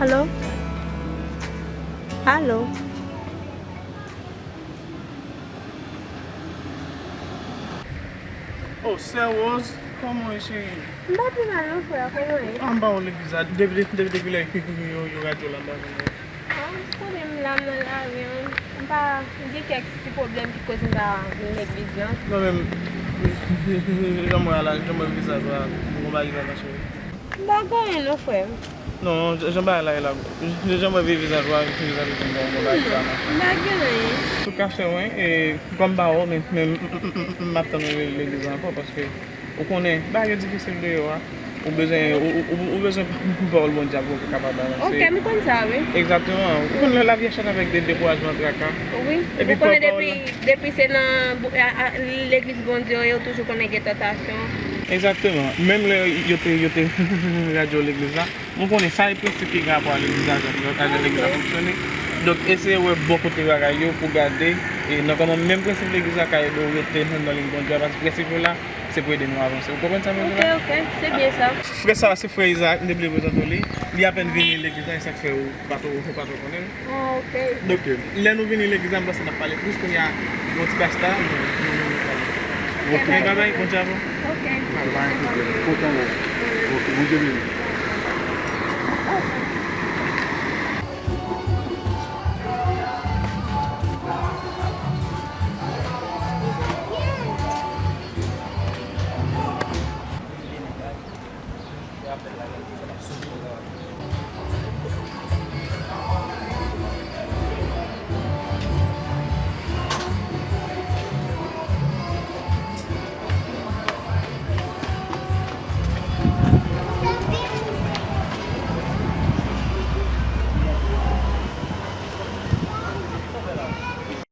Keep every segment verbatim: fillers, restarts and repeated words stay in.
Alo? Alo? Oh, sè Rose, kòman w ye, cheri? M pa pi mal non, frè, kòman w ye? Ah, m pa wè w legliz la. Depi, depi, depi kilè yo, yo, yo radyo la, m pa konn wè. Ah, konnen m la, m nan lari an. M pa, m gen kèk ti pwoblèm ki koz m pa vin legliz lan. Non, men, jan m wè a la, jan m wè vizaj ou a, m gon bagay ki pa mache. M pa gen anyen non, frè m. Non, jan, jan bagay la ye la, jan, jan m wè vizaj ou a, vizaj ou a, m gon bagay ki pa mache. M pa gen anyen. Antouka, chè mwen, e, kòm m pa wè w, men, men, m, m, m, m ap tann ou legliz la ankò, paske ou konnen, bagay yo difisil deyò a. Ou bezwen, ou, ou, ou, ou bezwen pawòl Bondye a pou ou kapab avanse. Ok, m konn sa, wi. Egzakteman. Ou konn lè lavi a chaje avèk de dekourajman, traka. Wi. Epi ou konnen depi, depi se nan bo-, a, a, legliz Bondye yo, yo toujou konnen gen tantasyon. Egzakteman. Menm lè yo te, yo te radyo legliz la, ou konnen sa e prensip ki gen rapò a legliz la, jan, jan legliz la fonksyone. Donk, eseye wè bò kote bagay yo pou gade, e nan kòman menm prensip legliz la ka ede w rete nan liy Bondye a, paske prensip yo la, se pou ede nou avanse. Ou konprann sa m vle di la? Ok, ok, se byen sa. Frè sa a, se frè Isaac, m te bliye prezante w li. Li apèn vini legliz la, e sa k fè ou pa twò, ou pa twò konnen l. Ah, ok. Donk, lè nou vini legliz la, m panse n ap pale plis. Kounye a, yon ti pasta, nou, nou, nou, nou pale. Ok. Men babay, Bondye avè w. Ok. Babay, Bondye avè w. Kontan wè w. Ok, Bondye beni w.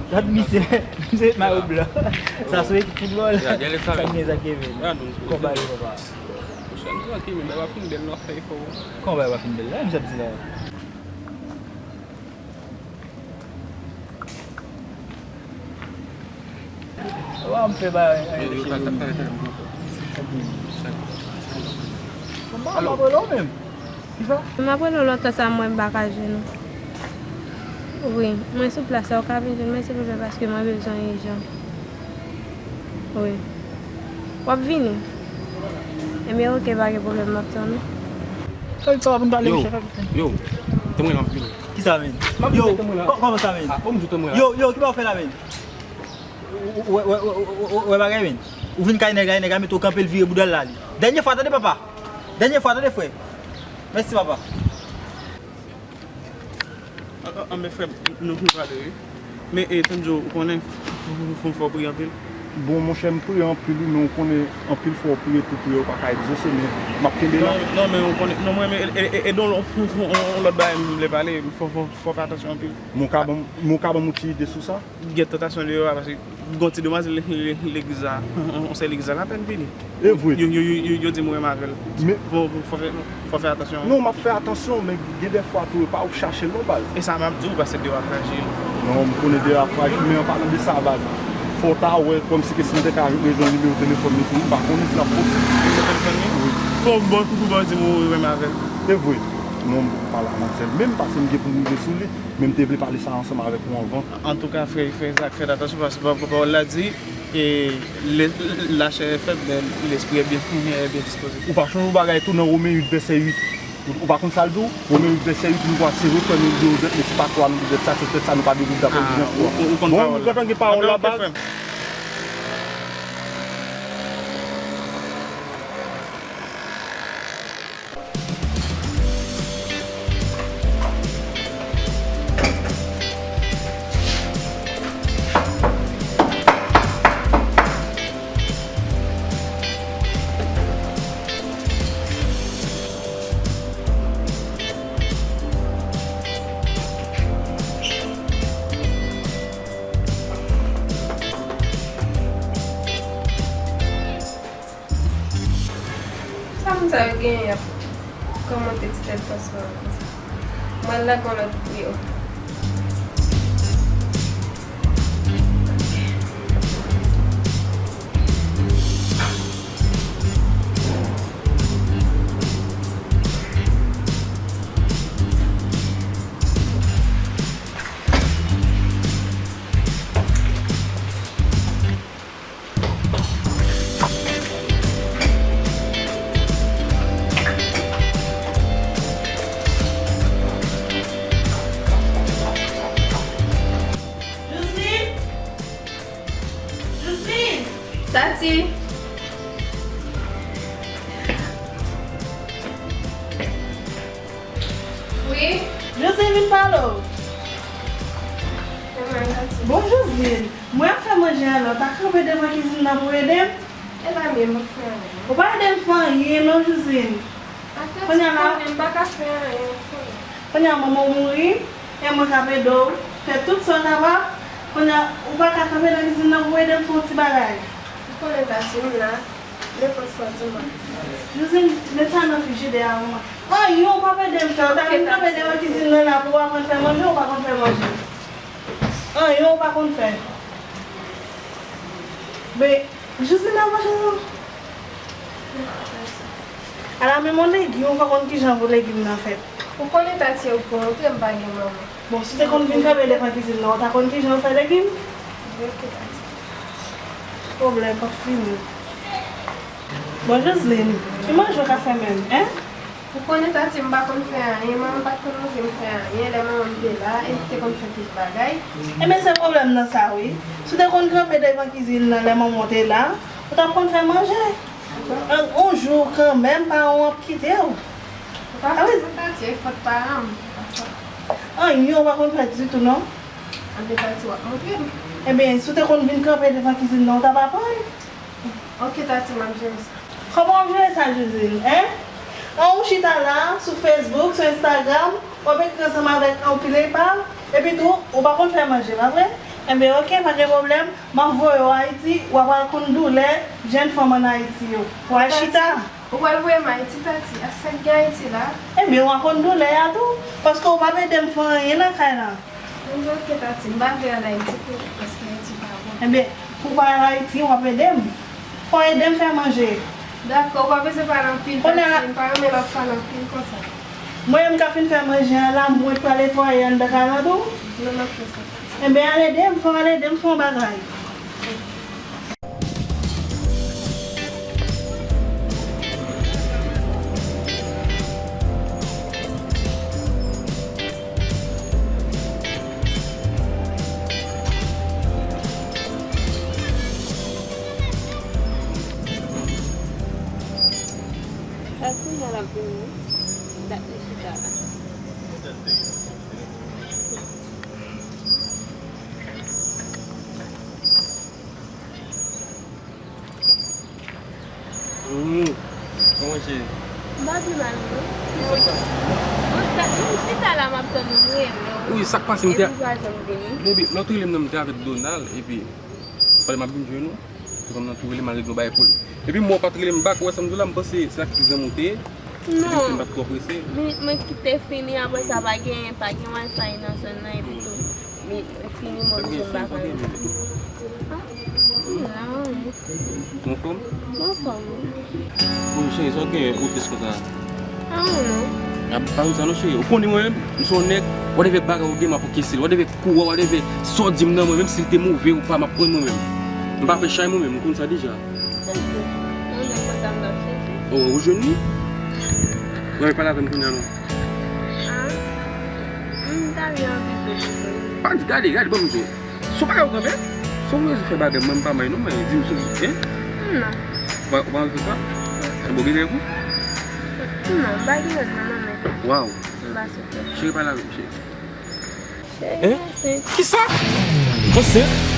Gad misye, misye met mayo blan. Sa sou ekip foutbòl. Sa gen sa, Kevin. Konba yo, papa. Monchè, nou trankil, men bagay pa fin bèl, nou ap fè efò. Kòman bagay pa fin bèl la? Misye ap di la. Wa m fè bagay. Yo, yo, talè, talè, talè, m kontan. Kòman m ap rele w menm? Kisa? M ap rele w lontan sa, m wè m pa ka jwenn ou. Wi, mwen sou plas la, ou ka vin jwenn mwen silvouplè paske mwen bezwen w ijan. Wi. W ap vini? Ebyen, oke, pa gen pwoblèm, m ap tann ou. Sa, sa va pou n pale, monchè, sa. Yo, tann mwen la, m ap vini. Kisa, men? Yo, kò-, kòman sa, men? Ah, bon, m di tann mwen la. Yo, yo, ki pa w fè la, men? Ou, ou, ou, ou wè bagay, men? Ou vin kay nèg la, nèg la mete w kanpe, l vire bouda l la, li. Dènye fwa, tande, papa. Dènye fwa, tande, frè. Mèsi, papa. An, an, anben, frè m, nou, nou pale, wi. Men, e, tann di w, ou konnen, fò, fò, fò w priye anpil. Bon, monchè, m priye anpil, wi, men ou konnen, anpil fwa w priye, tout priyè w pa ka egzose, men m ap kenbe la. Non, non, men ou konnen, non, mwen, men, e, e, e, e, don, on, on, on lòt bagay m vle pale, fò, fò, fò w fè atansyon anpil. Mon ka ban m, mon ka ban m yon ti ide sou sa? Gen tantasyon deyò a, paske gon ti demwazèl legliz la, on, on, on sè legliz la, l apèn vini. E vre. Yo, yo, yo, yo, yo di m renmen avè l. Men fò, fò, fò fè, fò fè atansyon. Non, m ap fè atansyon, men gen dèfwa tou, e pa ou k chache l non, baz. E sa m ap di w, paske deyò a frajil. Non, m konnen deyò a frajil, men an palan de sa, baz, fò w ta wè, kòmsi ke si m te ka jwenn nimewo telefòn li pou ou, m pa konnen si l ap posib. Nimewo telefòn li? Wi. Bon, bon, koukou, bon, di m ou renmen avè l. E vre. Non, m pale a manzèl menm, paske m gen pou m rive sou li, men m te vle pale sa ansanm avèk ou anvan. Antouka, frè, frè Zak, fè atansyon, paske pa-, pa-, pawòl la di, e, le-, la chair est faible, men l'esprit est bien, est bien disposé. Ou pa sonje yon bagay tou nan Women uit vèsè uit? Ou, ou pa konn sa l di w? Women uit vèsè uit, nou kwa se refrè nou dwe odèt, men se pa kwa nou dwe dèt, sa se tèt sa nou pa dwe dèt, dapre egzanp ou a. Ou, ou, ou konn pawòl la. Bon, ou gentan gen pawòl la, baz. Sa moun sa yo genyen, y ap kòmante ti tèt pansman an konsa? Mwen al lage yon lòt videyo. Tati! Wi? Josine, vin pale w. Kòman, Tati? Bon, Josine, mwen ap fè manje a la, w ta kanpe devan kizin nan pou w ede m? E pa mwen, m ap fè anyen. Ou pa ede m fè anyen non, Josine. Kounye a la, m pa ka fè anyen. Kounye a manman w mouri, e mwen k ap ede w fè tout sa w kapab. Kounye a, ou pa ka kanpe nan kizin nan pou w ede m fè yon ti bagay? Ou konnen Tati, m la, nenpòt sa w di m ap fè. Josine, met sa nan frijidè a pou mwen. Anyen ou p ap ede m fè. Ou ta vin kanpe devan kizin nan la pou w aprann fè manje, ou pa konn fè manje. Anyen ou pa konn fè. Ben, Josine ap mache non. Ala menm yon legim, ou pa konn kijan pou legim nan fèt. Ou konnen Tati, ou konn, ou te m pa gen manman. Bon, si w te konn vin kanpe devan kizin nan, ou ta konn kijan yo fè legim? Wi, ok, Tati. Pwoblèm p ap fini. Bon, Joseline, ki manje w ka fè menm, en? Ou konnen Tati, m pa konn fè anyen, manman m pa t konn montre m fè anyen, lè manman m te la, e li te konn fè tout bagay. Ebyen, se pwoblèm nan sa, wi. Si w te konn kanpe devan kizin nan lè manman w te la, ou t ap konn fè manje. Yon, yon jou, kanmenm, paran w ap kite w. Ou pa fè sa, Tati, e fòt paran m. Anyen, ou pa konn fè ditou, non. Anben, Tati, w ap montre m. Ebyen, si w te konn vin kanpe devan kizin nan, ou t ap aprann. Ok, Tati, m ap jere sa. Kòman w ap jere sa, Joseline, en? An, ou chita la, sou Facebook, sou Instagram, w ap ekri ansanm avèk anpil epav, epi tou, ou pa konn fè manje, pa vre? Enben, ok, pa gen pwoblèm, m ap voye w Ayiti, w ap al konn doulè jèn fanm ann Ayiti yo. W al chita. Ou pral voye m Ayiti, Tati? A sa k gen Ayiti la? Enben, w a konn doulè a tou, paske w p ap ede m fè anyen nan kay la. Mwen di, ok, Tati, m pa vle al Ayiti pou, paske Ayiti pa bon. Enben, pou w pa al Ayiti, w ap ede m. Fò w ede m fè manje. Dakò, ou pa bezwen pale anpil, Tati, m pa renmen lè w ap pale anpil konsa. Mwen menm k ap fin fè manje a la, mwen pral netwaye anndan kay la tou. Non, m ap fè sa, Tati. Enben, al ede m, fò w al ede m fè yon bagay. A kounye a l ap vini wi. Dat li chita la. Wi. Kòman cheri? M pa pi mal non. Ki sa k pase? Mwen ta, mwen chita la m ap tann ou m rele w. Wi, sa k pase m te. Epi ou pa janm vini. Baby, lè w t rele m nan m te avèk Donald, epi pandan m ap vin jwenn ou, se kòm nan tou rele m al regle yon bagay pou li. Epi m wè w pa t rele m back, ou wè sa m di w la, m panse se ak ti zanmi w te ye. Epi m te m pa t twò prese. Non. Mwen kite fini, apre sa pa gen, pa gen wifi nan zòn nan, epi tou. Men, fini, mwen bezwen m pa konn. Ah, m la, wi. Ou anfòm? M anfòm, wi. Bon, cheri, sa w gen ou tris konsa? Ah, non. Ah, pa konn sa non, cheri. Ou konnen mwen menm, m se yon nèg, whatever bagay ou gen, m ap ankesye l. Whatever kou a, whatever sa w di m nan mwen, menm si l te move ou pa, m ap pran l mwen menm. M pa pè chay mwen menm, ou konn sa deja. Ok. Yon nèg konsa m t ap chèche. Oh, ou jwenn li? Ou anvi pale avè m kounye a non? Ah. M ta vle anvi tou pou mwen. Pa di, gade, gade, ban m di w. Si w pa ka kanpe, si w bezwen fè bagay, mwen m pa may non, mwen, di m si w, en? Non. Ou pa, ou pa anvi fè sa? Enben, ou gen rèv ou? Non, m pa gen rèv non, manman. Waw. M pa sou kè. Cheri, pale avè m, cheri. Cheri, m ansent. Kisa? Ansent?